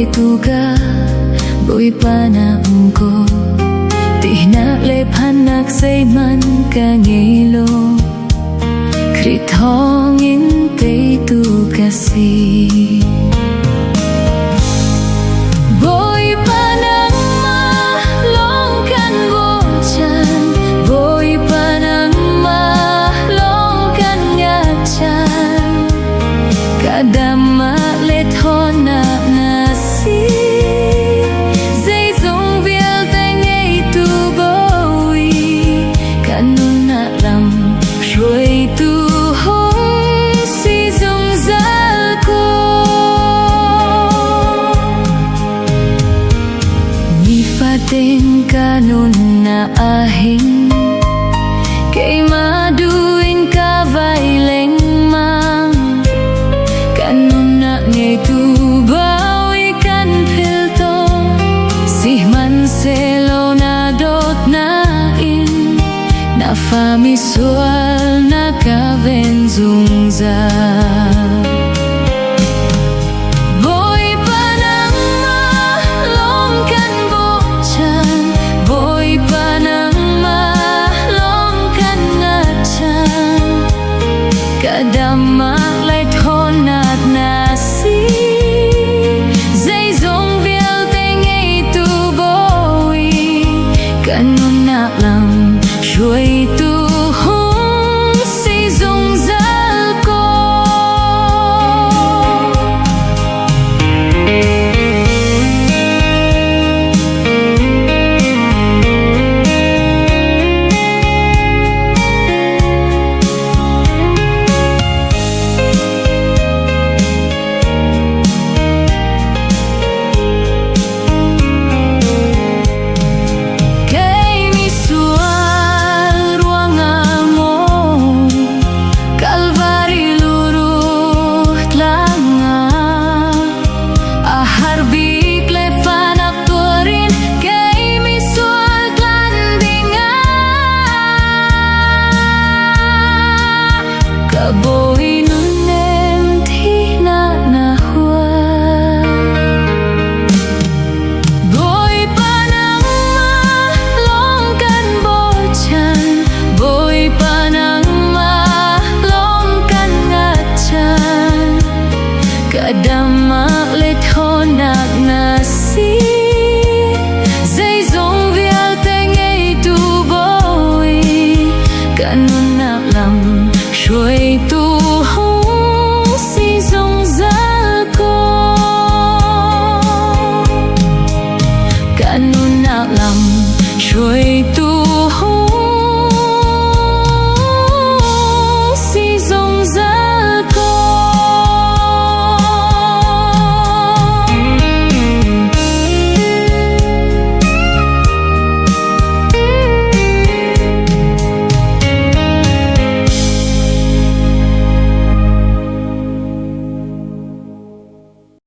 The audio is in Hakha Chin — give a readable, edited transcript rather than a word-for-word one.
Petu ka Bawipa na um ko. Tihnak le phannak zeihmanh ka ngei lo. Khrih thawngin teitu ka si. Bawipa nangmah lawng kan bochan. Bawipa nangmah lawng kan ngachan. Ka damnak le ṭhawnnak na si. Zeizong vialte ngeitu Bawi. Ka nunnak lam hruaitu hung si zungzal ko. Nifatin ka nunnak ahhin keimah duh in ka vai lengmang. Ka nunnak ngeitu Bawi kan philh tawn. Sihmanhsehlaw na dawtnak in na fa misual na ka ven zungzal. Bawipa nangmah lawng kan bochan. Bawipa nangmah lawng kan ngachan. Ka dam.